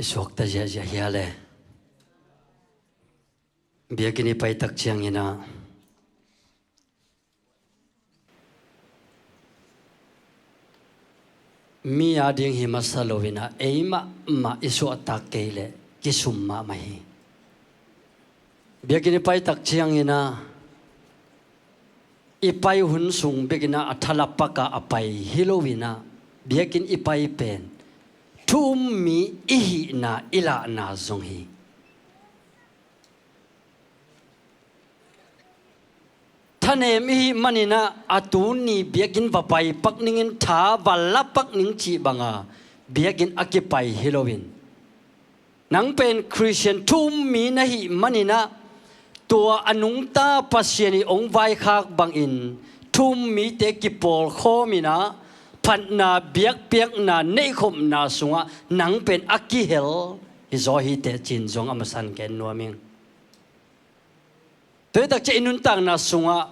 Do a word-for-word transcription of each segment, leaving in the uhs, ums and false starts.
Suakta ziahziah hi a le. Biakinn i pai tak ciangin ah mi ading hi masa loin ah ei mahmah i suahtak kei leh kisum mahmah hi. Biakinn i pai tak ciangin ah i pai hun sung biakinn ah a thalap pak a pai hi loin ah biakinn i pai pen thu um mi i hihna i lahna zong hi. Thanem i hih manin ah a tuni biakinn va pai pak ning in tha va la pak ning cih banga biakinn a kipai hi loin, nang pen Khristian thu um mi na hih manin ah tua a nungta Pasian i hong vaikhak bangin thu um mite kipawlkhawm in ah phatna biakpiakna neihkhopna sungah nang pen a kihel hi zaw hi teh ci-in zong a masa in gen nuam ing. Tua hi tak ciang i nuntakna sungah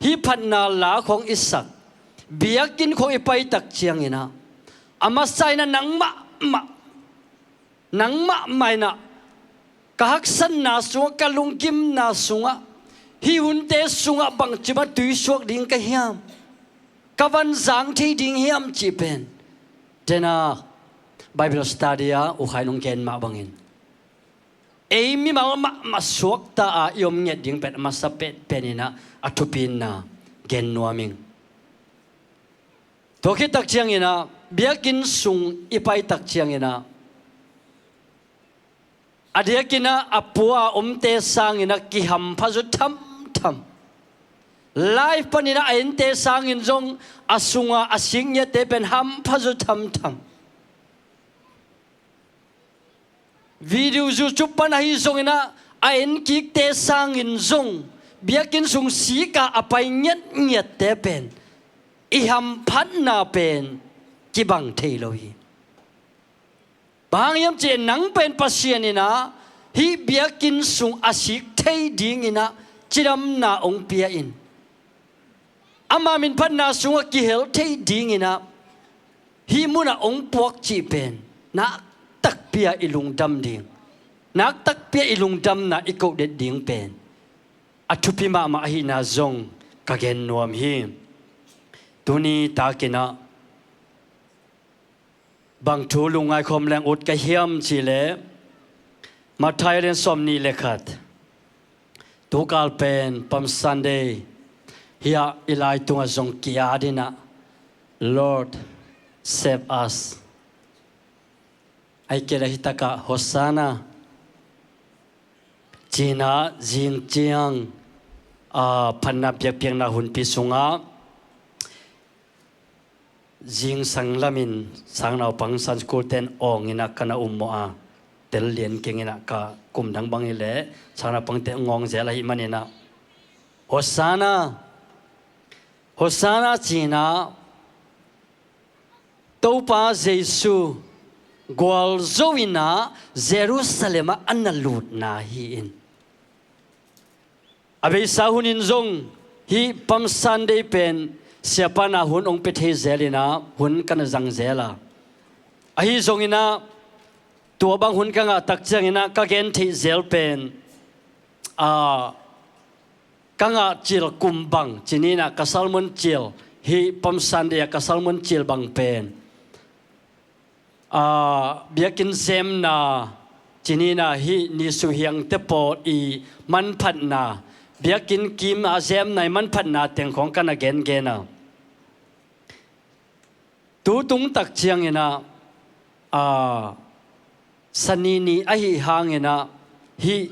hih phatna la khawng i sak, biakinn khawng i pai tak ciangin ah a masa in ah nang mahmah, nang mahmah in ah ka haksatna sungah, ka lunggimna sungah, hih hunte sungah bangci mah tuisuak ding ka hiam, ka van zang thei ding hiam cih pen dena Bible study ah U Khai in hong gen mah bangin ei mimal mahmah suakta a i om ngiat ding pen a masa penpen in ah a thupina gen nuam ing. Tua khit tak ciangin ah biakinn sung i pai tak ciangin ah a diakin ah a pua a omte sangin ah kihampha zaw thamtham. Live panin ah a ente sangin zong a sunga a sik ngiatte pen hampha zaw thamtham. Video, YouTube pan ahi zongin ah a enkikte sangin zong biakinn sung sika a pai ngiatngiatte pen i hamphatna pen kibang thei lo hi. Bang hang hiam cih leh nang pen Pasian in ah hih biakinn sung a sik thei dingin ah cidamna hong pia in, ama minphatna sungah kihel thei dingin ah hih munah hong puak cih pen nak takpi a i lungdam ding, nak takpi a i lungdamna i koh det ding pen a thupi mahmah ahihna zong ka gen nuam hi. Tuni takin ah bang thu lungngai khawm leng ut ka hiam cih leh Matthai a lian sawmnih le khat, tukal pen Palm Sunday hi a, i lai tungah zong ki-at in ah Lord, save us, ahih kei leh hih takah Hosanna ci-in ah zing ciang a phatna biakpiakna hunpi sungah zingsang lamin sangnaupang Sunday school ten awng in ah ka na um maw a, tel lian keng in ah ka kum dang bang hi leh sangnaupangte ngawng zel ahih manin ah Hosanna, Hosanna ci-in ah Topa Jesu gualzo in ah Jerusalem ah a na lutna hi in, a beisa hunin zong hih Palm Sunday pen siapa na hun hong pia thei zel in ah hun ka na zang zel a, ahi zongin ah tua bang hun ka ngah tak ciangin ah ka gen theih zel pen a ka ngah cil kum bang ci-in ah ka sermon cil, hih Palm Sunday a ka sermon cil bang pen a biakinn zemna ci-in ah hih ni suhiangte pawl i manphatna, biakinn kim a zemna i manphatna teng khawng ka na gengen a, tu tung tak ciangin ah a Sani ni ahih hangin ah hih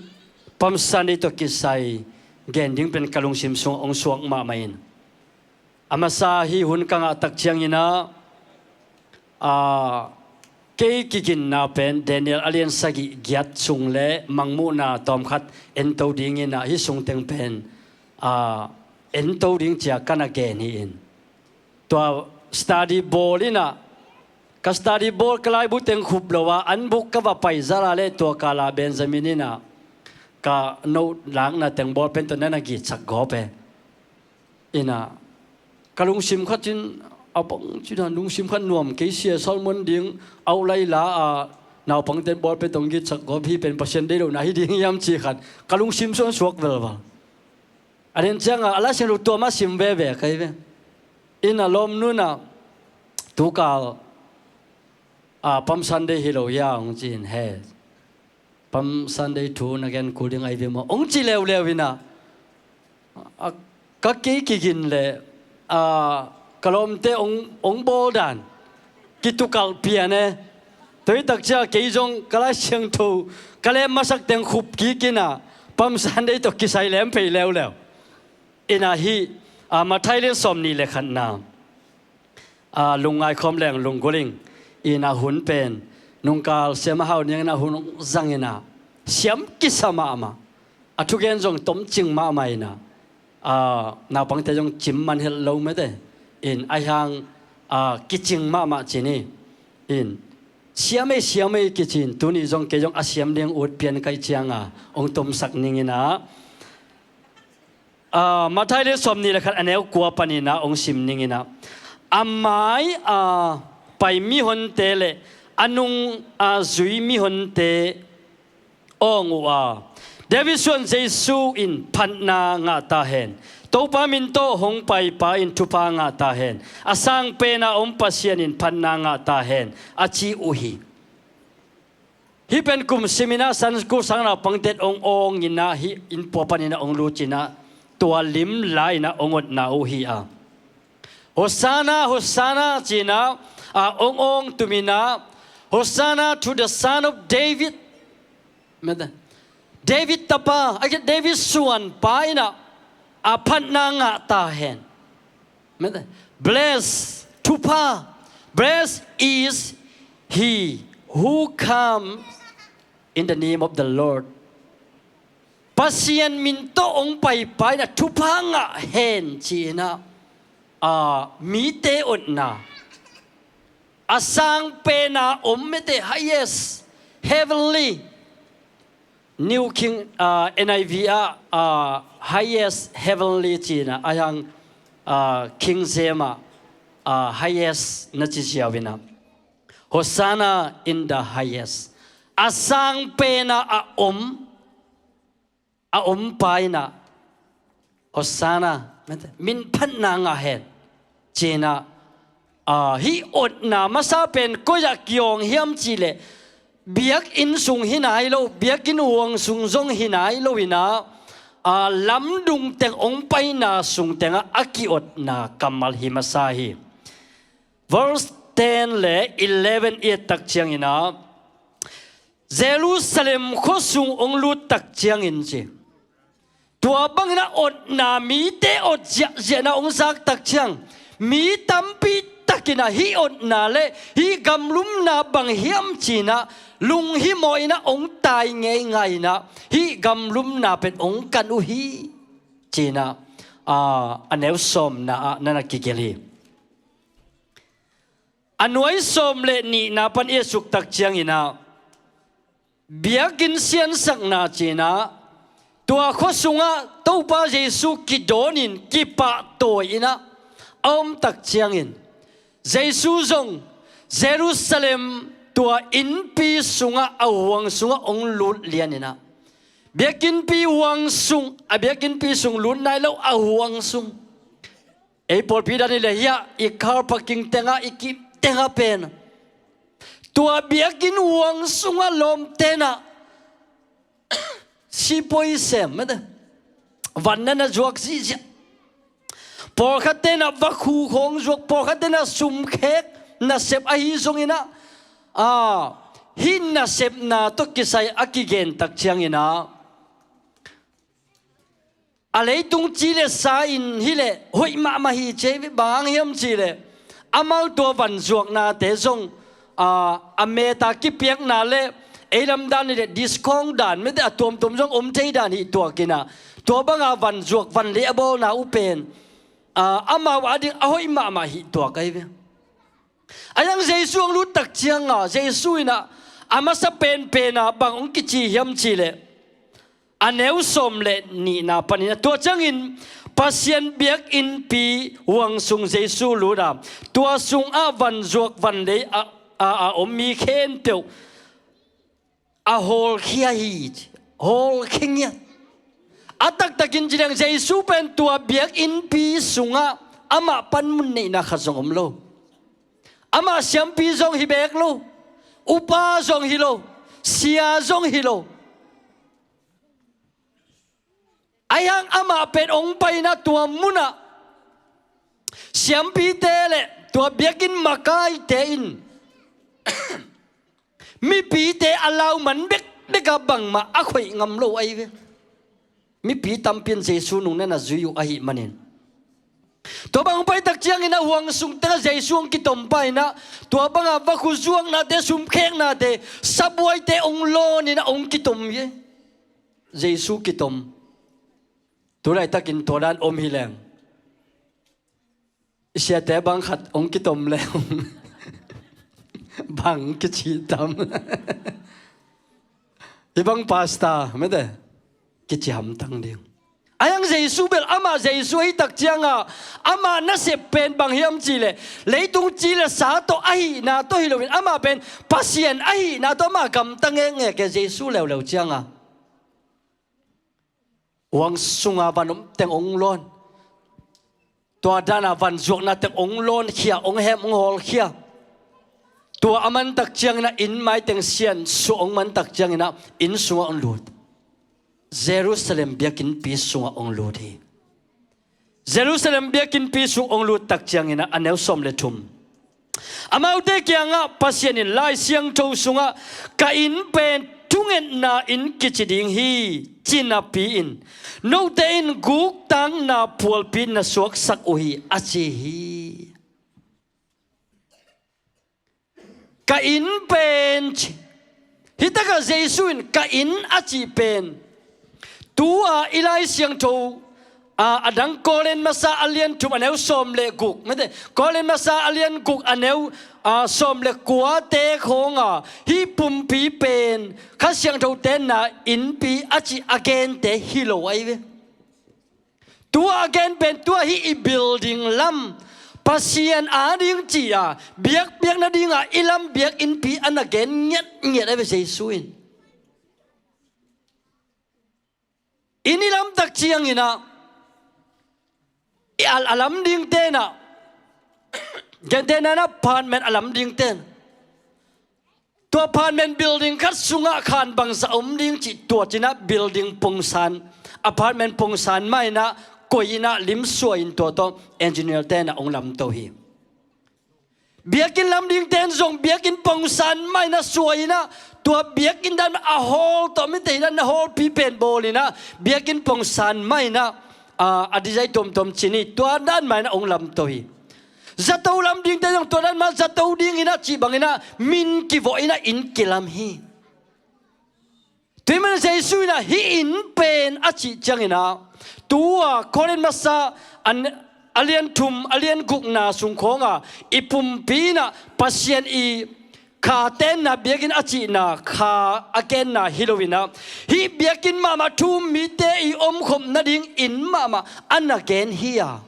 Palm Sunday tawh kisai gen ding pen ka lungsim sungah hong suak mahmah in, a masa hih hun ka ngah tak ciangin ah a kei kiginna pen Daniel a lian sagih giat sung le Mangmuhna tawmkhat ento dingin ah hih sung teng pen a ento ding ci-a ka na gen hi in. Tua study bawl in ah ka study bawl ka laibu teng khup lo a, an buk ka va pai zal a leh tua kal a Benjamin in ah ka note lakna teng ball pen tawh na na gitsak gawp e. In ah ka lungsim khat in a bang ci dan lungsim khat nuam kei sia, sermon ding outline la a naupangte bawlpet hong gitsak gawp hi pen Pasian deih lohna hi ding hiam ci khat ka lungsim sung suak velval. A den ciangah a Lai Siangtho tua mah sim veve ka hi ve. Inn a lawmnu in ah tukal a Palm Sunday hi lo hia hong ci-in, he, Palm Sunday thu na gen kul ding ahi ve maw hong ci leuleu in ah, a, ka kei kigin leh, a, ka lawmte hong, hong bawl dan kitukalh pian e. Tua hi tak ciang kei zong ka Lai Siangtho ka lem masak teng khup kik in ah Palm Sunday tawh kisai lem phei leuleu. In ah hih, a, Matthai lian sawmnih le khatna, a, lungngai khawm leng lunggulh ing. In ah hun pen nungkal siam a hau niang in ah hun zang in ah siam kisa mahmah. A thugen zong tomcing mahmah in ah, a, naupangte zong cim man het lo mete. In ahi hang, a, kicing mahmah ci ni. In siam ei, siam ei kici in tuni zong kei zong a siam ding ut pian ka hih ciangah hong tomsak ning in ah, a, Matthai lian sawmnih le khat a neu kua panin ah hong sim ning in ah, a mai a pai mihonte le a nung a zui mihonte awng uh a, David suan Jesu in phatna ngah ta hen. Topa min tawh hong paipa in thupha ngah ta hen. A sang pena om Pasian in phatna ngah ta hen, a ci uh hi. Hih pen kum sim in ah Sunday school sang naupangte hong awng in ah hih inn pua panin ah hong lut in ah tua lim la in ah hong otna uh hi a. Hosanna, Hosanna ci in ah, a, hong awng tum in ah, Hosanna to the Son of David. Mete. David tapa, a, David suanpa in ah, a, phatna ngah ta hen. Mete. Blessed, thupha, blessed is he who comes in the name of the Lord. Pasian min tawh hong paipa in ah thupha ngah hen ci in ah, a, mite otna. A sang pena om mete, highest, heavenly. New King, a, N I V ah, a, highest heavenly ci in ah, ahi hang, a, King James ah, a, highest na ci ziau in ah. Hosanna in the highest. A sang pena a om, a ompa in ah, Hosanna, min phatna ngah hen ci in ah, a, hih otna masa pen koi ah kiawng hiam cih leh, biakinn sung hi nai lo, biakinn huang sung zong hi nai lo in ah, a, lamdung teng hong paina sung tengah a kiotna kammal hi masa hi. Verse ten le eleven i et tak ciangin ah, Jerusalem khuasung hong lut tak ciangin ci. Tua bangin a otna, mite ot ziahziahna hong zak tak ciang, mi tampi takin ah hih otna le hih gamlumna bang hiam ci in ah lunghimawh in ah hong tai ngeingai in ah hih gamlumna pen hong kan uh hi ci in ah, a, a neu sawmna ah na na kigelh hi. A nuai sawm le nihna pan i et suk tak ciangin ah, biakinn siansakna ci in ah, tua khua sungah Topa Jesu kidawnin kipahtawi in ah a om tak ciangin, Jesu zong Jerusalem tua innpi sungah, a huang sungah hong lut lian in ah, biakinnpi huang sung, a biakinnpi sung lut nai lo, a huang sung. Ei pawlpi dan hi leh hiah i car parking tengah, i kim tengah pen, tua biakinn huang sungah lawmte in ah sipuai sem mete, van na na zuak zihziah. Pawlkhatte in ah vakhu khawng zuak, pawlkhatte in ah sumkhek nasep ahi zongin ah, a, hih nasepna tawh kisai a kigen tak ciangin ah, a leitung ci le sa in hi leh hoih mahmah hi ci hi. Bang hang hiam cih leh, amau tua van zuaknate zong, a, a meta kipiakna le ei lam dan hi leh discount dan mete, a tuamtuam zong om thei dan hi tuak in ah, tua banga van zuak, van lei a bawlna uh pen, a, amau ading a hoih mahmah hi tuak ahi ve. Ahi zong Jesu hong lut tak ciangah, Jesu in ah a masa penpen ah bang hong kici hiam cih leh, a neu sawm le nihna panin ah, tua ciangin Pasian biakinnpi huang sung Jesu lut a, tua sungah van zuak van lei a, a, a om mi khempeuh a hawlkhia hi. Hawlkhia ngiat. A taktakin ci leng Jesu pen tua biakinnpi sungah amah panmun neihna khat zong om lo. Amah siampi zong hi beek lo. Upa zong hi lo. Sia zong hi lo. Ahi hang amah pen hong paina tua munah siampite le tua biakinn makaite in mipite a lau man bekbek a bangmah a khoih ngam lo ahi ve. Mipi tampi in Jesu nungna na zui uh ahih manin. Tua bang hong pai tak ciangin a huang sung tengah Jesu hong kitom paina, tua bangah vakhu zuaknate, sumkheknate, sabuaite hong lawnin a hong kitom hi. Jesu kitom. Tulaitakin tua dan om hi leng. I siate bang khat hong kitom leng. Bang kici tam. I bang pasta, mete. Kici hamtang ding. Ahi hang Jesu bel amah Jesu ahi tak cianga, amah nasep pen bang hiam cihleh, leitung ci le sa tawh ahihna tawh hi loin, amah pen Pasian ahihna tawh amah gamta ngekngek e Jesu leuleu cianga. Huang sunga van om teng hong lawn. Tua dana van zuakna teng hong lawnkhia, hong hem, hong hawlkhia. Tua a man tak ciangina inn mai teng siansuah hong man tak ciangina inn sungah hong lut. Jerusalem biakinnpi sungah hong lut hi. Jerusalem biakinnpi sung hong lut tak ciangina a neu sawm le thum. Amaute kiangah Pasian in Lai Siangtho sungah ka inn pen thungetna inn kici ding hi, ci napi-in note in guktakna phualpi na suaksak uh hi, a ci hi. Ka inn pen ci. Hi takah Jesu in ka inn a cih pen tua i Lai Siangtho a, a dang Korin masa a lian thum a neu sawm le guk, mete, Korin masa a lian guk a neu a, sawm le kuate khawnga hih pumpi pen Kha Siangtho tenna innpi a cih a gente hi lo ahi ve. Tua a gen pen tua hih i building lam Pasian ading ci-a biakpiak nadinga i lam biakinnpi a na gen ngiatngiat ahi ve Jesu in. Inn i lam tak ciangina i al a lam ding tenah gente nana apartment a lam ding ten tua apartment building khat sungah khan bangsa om ding cih tua cinah building pongsan, apartment pongsan mah inah koi inah limsuai in tua tawh engineer tenah hong lamto hi. Biakinn lam ding ten zong biakinn pongsan mah inah suai inah tua biakinn dan a hall tawh mite inah na hallpi pen bawl inah biakinn pongsan mah inah a, a design tuamtuam cin hi, tua dan mah inah hong lamto hi. Zato lam dingte zong tua dan mah zato ding inah cih bang inah min kivawh inah inn kilam hi. Tua hi man Jesu inah hih inn pen a cih ciang inah tua Korin masa a lian thum a lian gukna sung khawnga i pumpi inah Pasian i kha tenna biakinn a cihna kha a genna hi lo inah hih biakinn mahmah thu-um mite i omkhop nading inn mahmah a na gen hi a.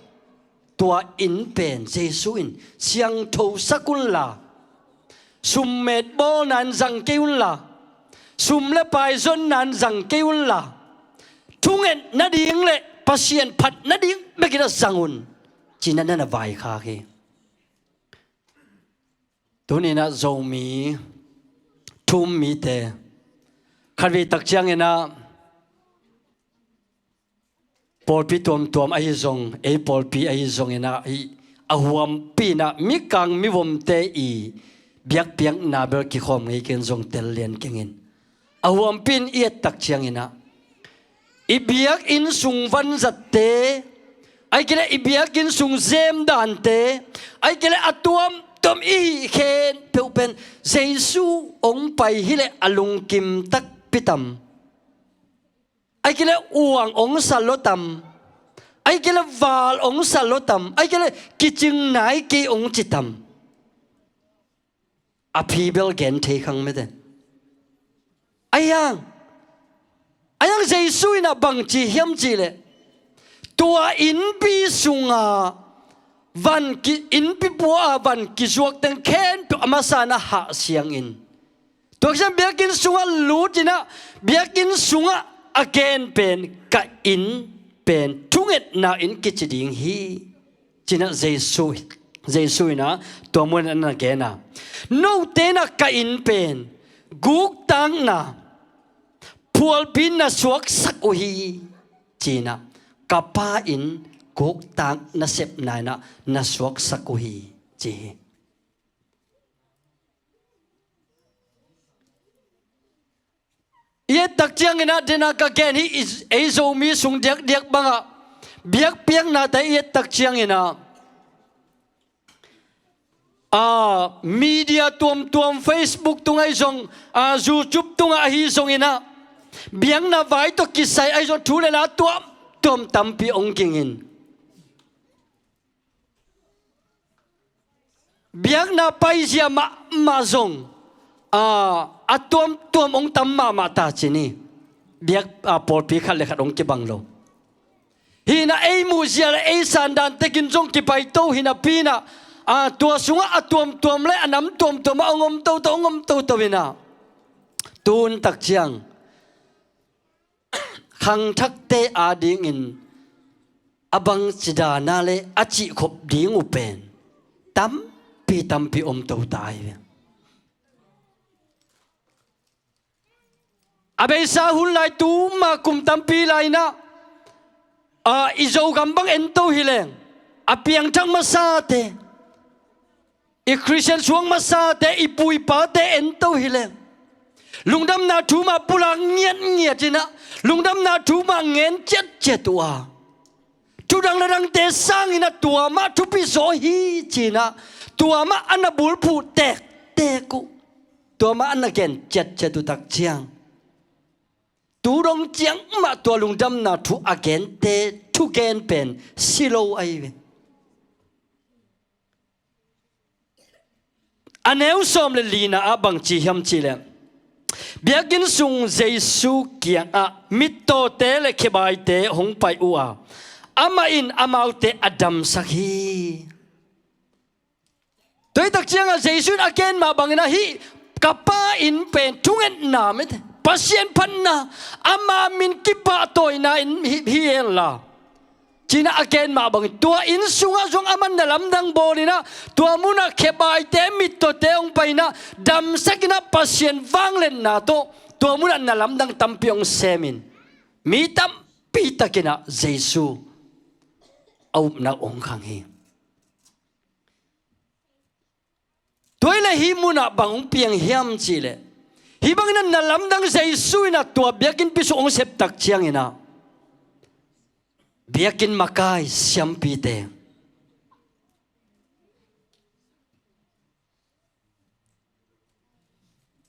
Tua inn pen Jesu in siangtho sak unla, summet bawlna in zang kei unla, sum le pai zonna in zang kei unla, thunget nading le Pasian phat nading bekin a zang un, ci-in a na vaikhak hi. Tuni inah Zomi thu-um mite khatvei tak ciang inah pawlpi tuamtuam ahi zong, ei pawlpi ahi zong inah hih a huampi inah mikang mivomte i biakpiakna bel kikhawm ngei keng zong tel lian keng in. A huampi in i et tak ciang inah i biakinn sung vanzatte, ahih kei leh i biakinn sung zemdante, ahih kei leh a tuamtuam i hih khempeuh pen Jesu hong pai hileh a lungkim takpi tam? Ahih kei leh uang hong sa lo tam? Ahih kei leh val hong sa lo tam? Ahih kei leh kicing nai kei hong ci tam? A phi bel gen thei khang mete. Ahi hang, ahi hang Jesu inah bangci hiam cihleh tua innpi sunga van ki, innpi pua a van kizuak teng khempeuh a masa inah hah siangin Tua ciang biakinn sungah lut in ah, biakinn sungah a gen pen, "Ka inn pen thungetna inn kici ding hi," ci-in ah Jesu, Jesu in ah tua mun ah na gen a, "Note in ah ka inn pen guktakna phualpi na suaksak uh hi," ci-in ah, "Ka Pa inn guktak nasepna in ah na suaksak uh hi," ci hi. I et tak ciangin ah, den a ka gen hi, i, ei Zomi sung diakdiak bangah biakpiaknate i et tak ciangin ah, a, media tuamtuam, Facebook tungah ahi zong, a, YouTube tungah ahi zongin ah, biakna vai tawh kisai ahi zong thu le la tuamtuam tampi hong ging in, biakna paizia mahmah zong, a, a tuamtuam hong tam mahmah ta ci ni. Biak, a, pawlpi khat le khat hong kibang lo. Hi in ah ei muhzia le ei sandan tekin zong kipai to hi napi in ah, a, tua sungah a tuamtuam le a nam tuamtuam ah hong om toto, hong om toto in ah, tu hun tak ciang khangthakte adingin a bangci dan a le a cihkhop ding uh pen tampi tampi om to ta hi ve. A beisa hun lai, tuma kum tampi lai in ah, a, i Zogam bang en to hi leng, a piangthak masate, i Khristian suang masate, i pu i pate en to hi leng, lungdamna thu mah pulak ngiatngiat in ah, lungdamna thu mah ngen ciatciat uh a, thu dang le dangte sangin ah tua mah thupi zaw hi ci-in ah, tua mah a na bulphuh tektek uh, tua mah a na gen ciatciat uh tak ciang, tu dong ciang mah tua lungdamna thu a gente thugen pen si lo ahi ve. A neu sawm le lina ah bangci hiam cih leh, biakinn sung Jesu kiangah mittawte le khebaite hong pai uh a, amah in amaute a damsak hi. Tua hi tak ciangah Jesu in a gen mah bangin ah, "Hih ka Pa inn pen thungetna mite, Pasian phatna, ama min kipahtawina inn hi, hi hen la," ci-in ah a gen mah bangin, tua inn sungah zong aman na lamdang bawlin ah, tua munah khebaite, mittawte hong pai-in ah, damsakin ah Pasian vangliatna tawh tua munah na lamdang tampi hong semin, mi tampi takin ah Jesu a upna hong khang hi. Tua hi leh hih munah bang hong piang hiam cih leh, hih bangin ah na lamdang Jesu in ah tua biakinnpi sung hong sep tak ciangin ah, biakinn makai siampite,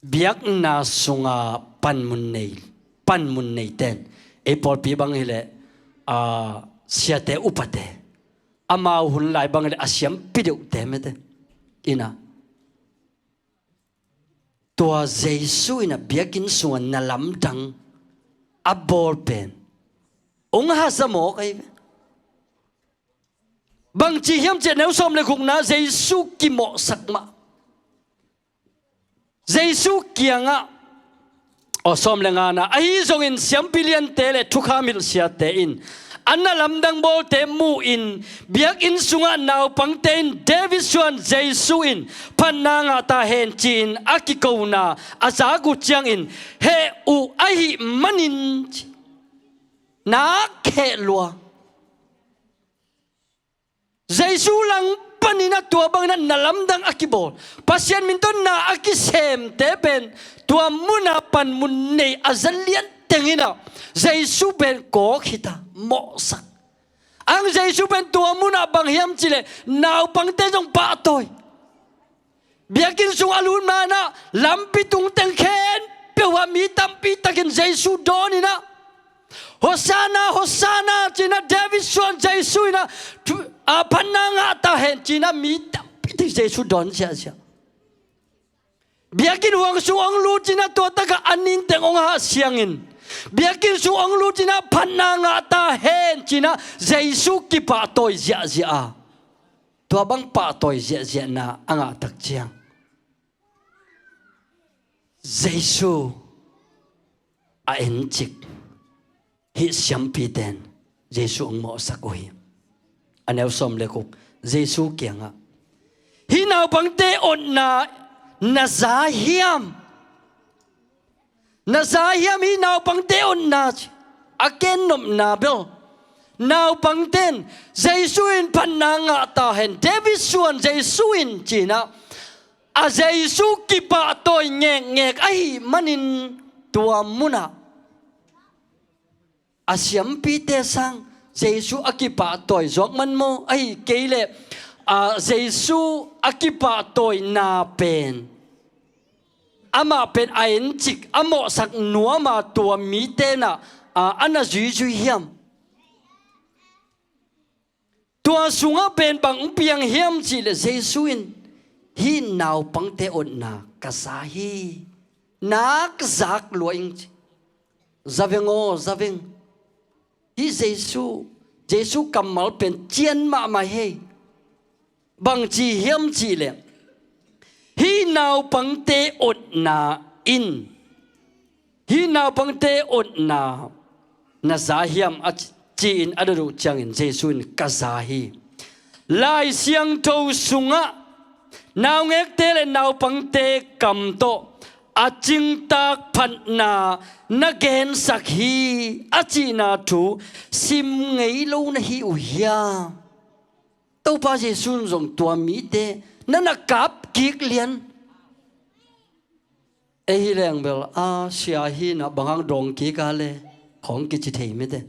biakna sunga panmun nei, panmun neite in, ei pawlpi bang hi leh, a, siate, upate, amau hun lai bang hi leh a siampi deuhte mite in ah, tua Jesu in ah biakinn sungah na lamdang a bawl pen hong haza mawk ahi ve. Bangci hiam cih leh, neu sawm le gukna, Jesu kimawhsak mah. Jesu kiangah, aw, sawm le ngana, ahi zongin siampi liante le thukham hilhsiate in a na lamdang bawlte mu-in, biakinn sungah naupangte in David suan Jesu in phatna ngah ta hen ci-in a kikona a zak uh ciangin heh uh ahih manin, ci, nak heh lua. Jesu lang panin ah tua bangin ah na lamdang a kibawl, Pasian min tawh na a kisemte pen tua munah panmun nei a za lian tengin ah Jesu pen kawk hi ta, mawhsak. Ang Jesu pen tua munah bang hiam cih leh naupangte zong pahtawi. Biakinn sung a lut ma-in ah lampi tung teng khempeuh ah mi tampi takin Jesu dawnin ah, "Hosanna, Hosanna," ci-in ah, "David suan Jesu in ah thu, a, phatna ngah ta hen," ci-in ah mi tampi tak Jesu dawn ziahziah. Biakinn huang sung hong lut in ah tua takah a nin teng hong hah siangin, biakinn sung hong lut in ah phatna ngah ta hen ci-in ah Jesu kipahtawi ziahziah a, tua bang pahtawi ziahziahna a ngah tak ciang, Jesu a encik hih siampite in Jesu hong mawhsak uh hi. A neu sawm le guk, Jesu kiangah, "Hih naupangte otna na za hiam? Na za hiam hih naupangte otna?" ci. A kennopna bel, naupangte in, "Jesu in phatna ngah ta hen, David suan Jesu in," ci-in ah, a Jesu kipahtawi ngekngek ahih manin tua munah a siampite sang Jesu a kipahtawi zawk man maw? Ahih kei leh, a, Jesu a kipahtawina pen, amah pen a encik, a mawhsak nuam a tua mite in ah, a, a na zuizui hiam? Tua sungah pen bang hong piang hiam cih leh Jesu in, "Hih naupangte otna ka za hi. Nak zak lua ing," ci. Za veng aw, za veng. Hih Jesu, Jesu kammal pen cian mahmah hi. Bang ci hiam cih leh, "Hih naupangte otna in, hih naupangte otna na za hiam?" a ci-in a dot uh ciangin Jesu in, "Ka za hi." Lai Siangtho sungah naungekte le naupangte kam tawh a cingtak phatna na gensak hi, a cihna thu sim ngei lo na hi uh hiam? Topa Jesu in zong tua mite na na kap kik lian. Ei hi leng bel, a, sia hi-in ah bang hang dawng kik a le khawng kici thei mite.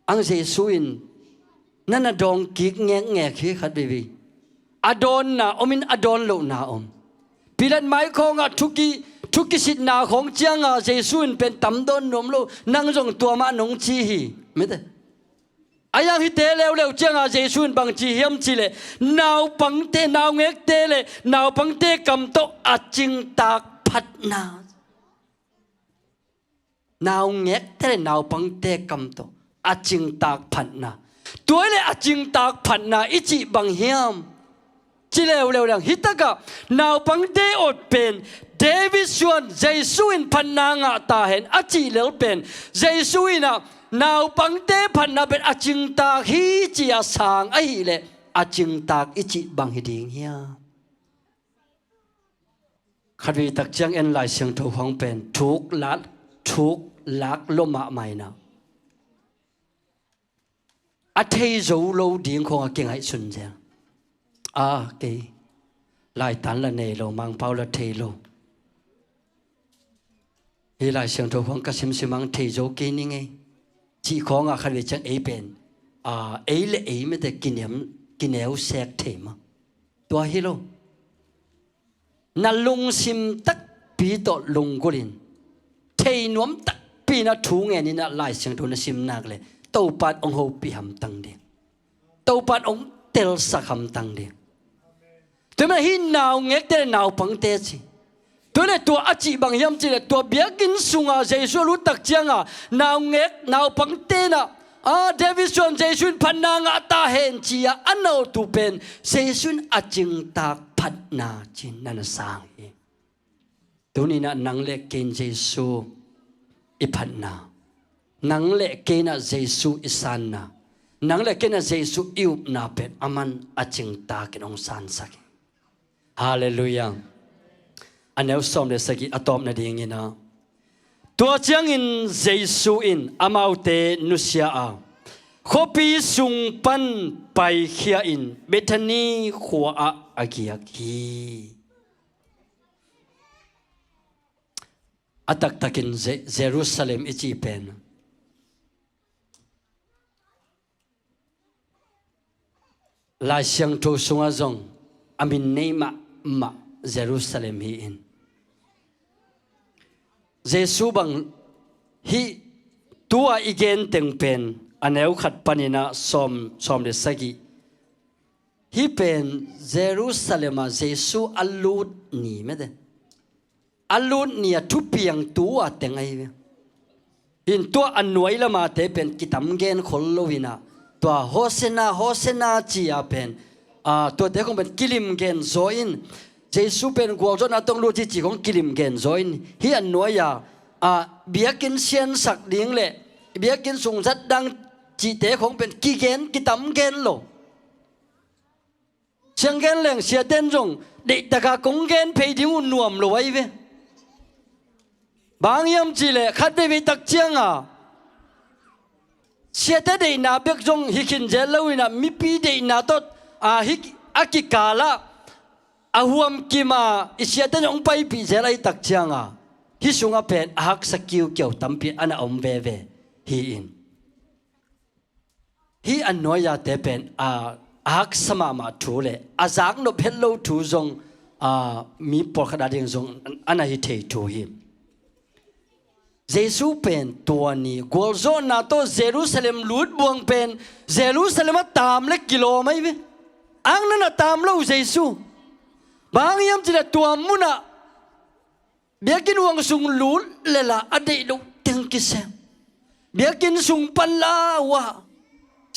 Ang Jesu in na na dawng kik ngekngek hi khat veivei. A dawnna om in a dawn lohna om. Pilat mai khawngah thu ki, thu kisitna khawng ciangah Jesu in pen tam dawn nuam lo, nang zong tua mah nong ci hi, mite. A yang hite leuleu ciangah Jesu in bang ci hiam cih leh, naupangte, naungekte le naupangte kam tawh a cingtak phatna. Naungekte le naupangte kam tawh a cingtak phatna. Tua hi leh a cingtak phatna i cih bang hiam? Ci leuleu leng, hi takah naupangte ot pen David suan Jesu in phatna ngah ta hen a cih lel pen, Jesu in ah naupangte phatna pen a cingtak hi ci a sang ahih leh a cingtak i cih bang hi ding hiam? Khatvei tak ciang en Lai Siangtho khawng pen thuk lak, thuk lak lua mahmah in ah, a thei zo lo ding khawng a kingaihsun zel. A, kei laitan la nei lo, Mangpau la thei lo. Hih Lai Siangtho khawng ka simsim ang thei zo kei ning ei, cih khawngah khatvei ciang ei pen, a, ei le ei mite kinem, kineu sek thei mah. Tua hi lo. Na lungsim takpi tawh lunggulhin, thei nuam takpi in a thu ngenin ah Lai Siangtho na sim nak leh Topa in hong hopih hamtang ding. Topa in hong telsak hamtang ding. Tua manin hih naungekte le naupangte ci. Tua leh tua a cih bang hiam cih leh, tua biakinn sungah Jesu a lut tak ciangah naungek, naupangte in ah, a, David suan Jesu in phatna ngah ta hen ci-a a na ot uh pen Jesu in a cingtak phatna ci-in na na sang hi. Tuni-in ah nang le kei in Jesu i phatna, nang le kei in ah Jesu i sanna, nang le kei in ah Jesu i upna pen aman a cingtakin hong sansak hi. Halleluiah. A neu sawm le sagih, a tawp nadingin ah, tua ciangin Jesu in amaute nusia a, khuapi sung pan paikhia in Bethany khua-ah a giak hi. A taktakin Je-, Jerusalem i cih pen Lai Siangtho sungah zong a min nei mahmah Jerusalem hi-in, Jesu bang hih tu-a i gen teng pen a neu khat panin ah sawm, sawm le sagih, hih pen Jerusalem ah Jesu a lut ni mete, a lut ni-a thupiang tu-a teng ahi ve. Hih tua a nuai lamate pen kitam gen khol lo-in ah, tua Hosanna, Hosanna ci-a pen, a, tuate khong pen kilim gen zaw in, Jesu pen gualzawhna tawh hong lut hi cih khong kilim gen zaw in, hih a nuai-a, a, biakinn siansak ding le biakinn sung zat dang cihte khong pen kigen kitam gen lo. Siang gen leng siate'n zong deihtaka kong gen phei ding uh nuam lo ahi ve. Bang hiam cih leh khat veivei tak cianga siate deihna bek zong hi khin zel lo in ah, mipi deihna tawh, a, hi, a kikal ah a huam kim a i siate zong hong paipih zel ahi tak cianga hih sungah pen a haksa kiukiau tampi a na om veve hi in. Hih a nuai-ate pen, a, a haksa mahmah thu le a zaknop het lo thu zong, a, mi pawlkhat ading zong a na hi thei thu hi. Jesu pen tua ni gualzawhna tawh Jerusalem lut buang pen Jerusalem a taam le kilawm ahi ve. Ang na na taam lo uh Jesu. Bang hiam cih leh tua munah biakinn huang sung lut le la a deih loh teng kisem. Biakinn sung pan la uh ah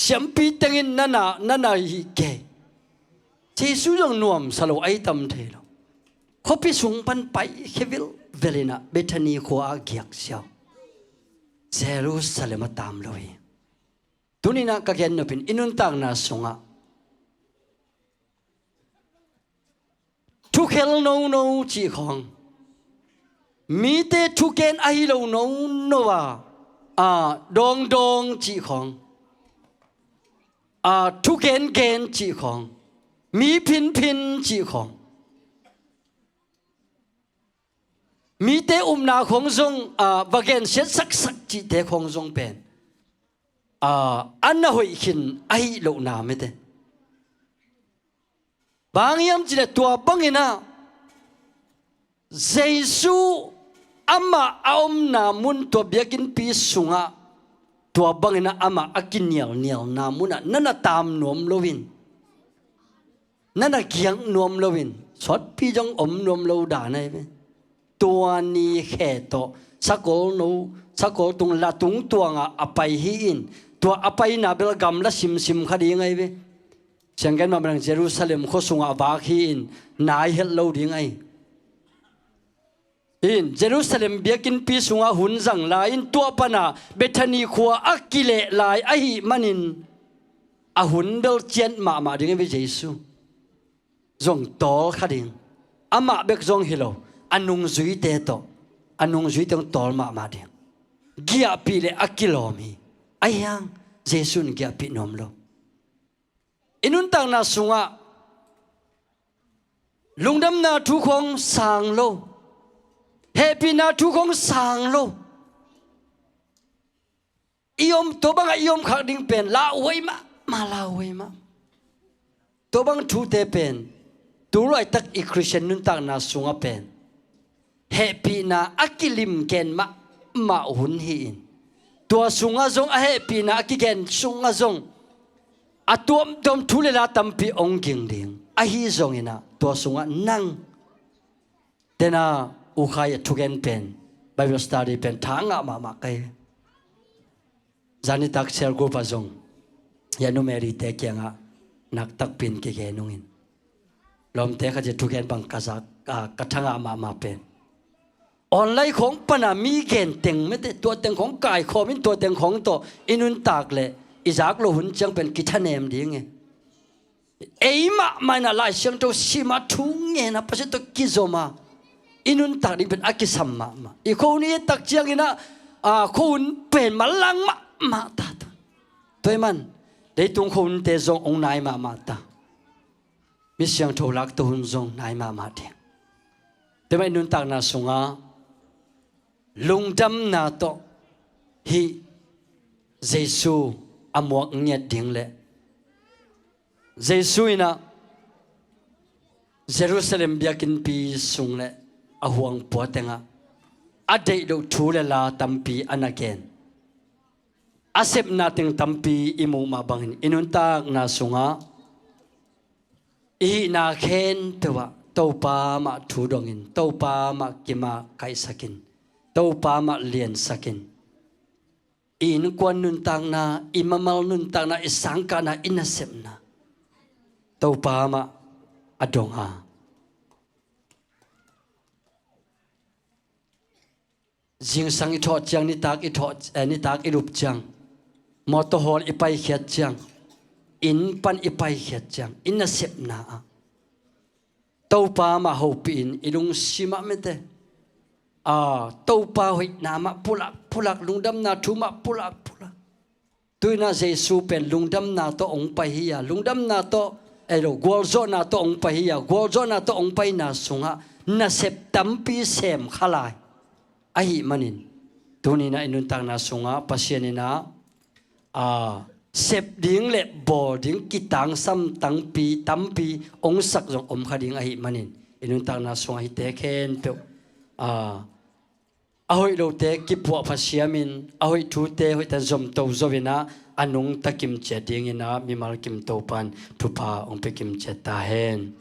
siampi teng in na na, na na hi kei. Jesu zong nuamsa lo ahi tam thei lo. Khuapi sung pan paikhia vilvel in ah Bethany khua ah giak siau. Jerusalem a taam lo hi. Tuni-in ah ka gen nop in i nuntakna sungah thukhel nono cih khawng, mite thugen ahi lo nono a, a, dawngdawng cih khawng, a, thugengen cih khawng, mi phinphin cih khawng, mite upna khawng zong, a, va gensiat saksak cihte khawng zong pen, a, a na hoih khin ahi lohna mete. Bang hiam cih leh tua bangin ah Jesu amah a omna mun tua biakinnpi sungah tua bangin ah amah a kinialnialna munah na na taam nuam loin, na na giak nuam loin, sawtpi zong om nuam lo dan ahi ve. Tua ni khe tawh sakol no, sakol tung la tung tuangah a pai hi in, tua a paina bel gamla simsim kha ding ahi ve. Sianggen mah bang Jerusalem khua sungah vak hi in, nai het lo ding ahi. In Jerusalem biakinnpi sungah hun zang lai in tua pana Bethany khua a kileh lai ahih manin a hun bel ciat mahmah ding ahi ve Jesu. Zong tawl kha ding. Amah bek zong hi lo, a nungzuite tawh, a nungzuite zong tawl mahmah ding. Giahpih le a kilawm hi. Ahi hang Jesu in giahpih nuam lo. I nuntakna sungah lungdamna thu khawng sang lo, hehpihna thu khawng sang lo. I om, tua bangah i om khak ding pen lauhuai mahmah, lauhuai mah. Tua bang thute pen tu laitak i Khristian nuntakna sungah pen hehpihna a kilim gen mahmah hun hi in, tua sungah zong a hehpihna a kigen sungah zong a tuamtuam thu le la tampi hong ging ding. Ahi zongin ah tua sungah nang tena ukhai a thugen pen, Bible study pen tha ngah mahmah ka hi. Zanitak cell group ah zong ya numeri te kiangah naktakpin kigen ungin. Lawmte khat in thugen bang ka zak, a, ka tha ngah mahmah pen online khawng pana mi gen teng mete, tua teng khawng kaikhawm in tua teng khawng tawh i nuntak le i zak lo hun ciang pen kithanem ding e. Ei mahmah in ah Lai Siangtho sim a thu ngen a Pasian tawh kizom a i nuntak ding pen a kisam mahmah. I khuahun i et tak ciangin ah, a, khuahun pen manlang mahmah ta ta. Tua ahih man leitung khuahunte zong hong nai mahmah ta. Mi siangtho lakto hun zong nai mahmah ding. Tua ahih man i nuntakna sungah lungdamna tawh hih Jesu a muak ngiat ding le Jesu in ah Jerusalem biakinnpi sung le a huang pua tengah a deih loh thu le la tampi a na gen. A sepna teng tampi i muh mah bangin i nuntakna sungah i hihna khempeuh ah Topa mah thu dongin, Topa mah kimah kaihsakin, Topa mah liansakin, i innkuan nuntakna, i mamal nuntakna, i sangkahna, i nasepna Topa mah a dong a, Zingsang i thawh ciang, nitak i thawh, eh, nitak i lup ciang, mawtaw hawl i paikhiat ciang, inn pan i paikhiat ciang, i nasepna ah Topa mah hopih in i lungsim ah mete, a, Topa hoihna mah pulak pulak, lungdamna thu mah pulak pulak. Tuinah Jesu pen lungdamna tawh hong pai hi a, lungdamna tawh, ei lo, gualzawhna tawh hong pai hi a, gualzawhna tawh hong paina sungah nasep tampi sem kha lai. Ahih manin tuninah i nuntakna sungah Pasian inah, a, sep ding le bawl ding kitangsam tampi tampi hong sak zong om kha ding ahih manin, i nuntakna sungah hihte khempeuh, a, a hoih lote kipuahpha siamin, a hoih thute hoihtan zomto zo inah, a nungta kimciat dinginah mimal kim Topan thupha hong pia kimciat ta hen.